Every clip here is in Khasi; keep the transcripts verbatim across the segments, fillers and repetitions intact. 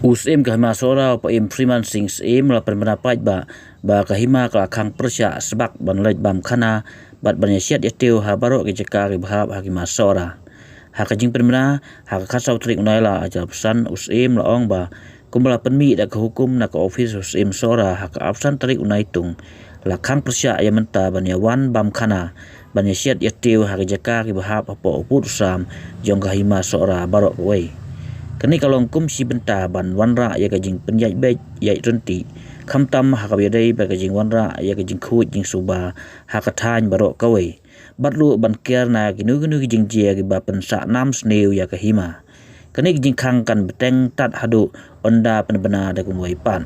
U Syiem ka Hima Sohra, u Paiem Freeman Singh Syiem, la pynbna paidbah ba ka hima ka la khang pyrshah sbak ban leit bam khana bad ban ïa shet ïa tiew ha baroh ki jaka kiba hap ha ka Hima Sohra. Ha ka jingpynbna ha ka khatsaw tarik u Nailar arhajar arphew san, u Syiem la ong ba kumba la pynmih da ka hukum na ka ophis u Syiem Sohra ha ka arphew san tarik u Naitung, la khang pyrshah ïa mynta ban ïa wan bam khana ban ïa shet ïa tiew ha ki jaka kiba hap hapoh u pud u sam jong ka Hima Sohra baroh kawei. Kane ka long kum shi bynta ban wanrah ïa ka jingpynïaid beit ïaid ryntih, khamtam ha kaba ïadei bad ka jingwanrah ïa ka jingkhuid jingsuba ha ka thaiñ baroh kawei, bad ruh ban kiar na kino kino ki jingjia kiba pynsah nam sniew ïa ka hima. Kane ka jingkhang kan bteng tad haduh ynda pynbna da kumwei pat.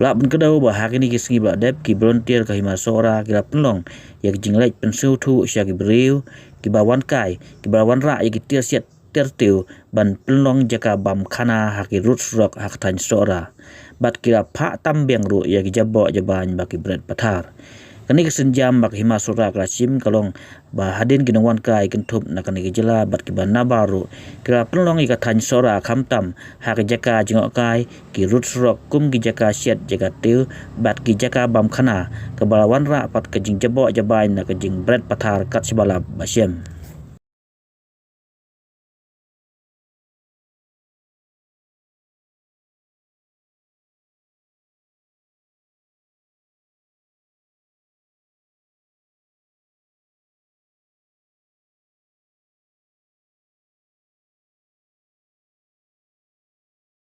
Lah ban kdew ba ha kine ki sngi ba la dep, ki volunteer ka Hima Sohra ki la pynlong ïa ka jingleit pynsngewthuh sha ki briew kiba wan kai, kiba wanrah ïa ki tiar shet tiar tiew ban pynlong jaka bam khana ha ki rud surok ha ka thaiñ Sohra, bad ki la phah tam biang ruh ïa ki jaboh jabain bad ki bret pathar. Kane ka sienjam ba ka Hima Sohra ka la shim ka long ba hadien ki nongwan kai kynthup na kane ka jylla bad kiba nabar ruh, ki la pynlong ïa ka thaiñ Sohra khamtam ha ki jaka jngohkai, ki rud surok kum ki jaka shet jaka tiew bad ki jaka bam khana, kaba la wanrah pat ka jingjaboh jabain na ka jingbret pathar kat shaba lap ba shem.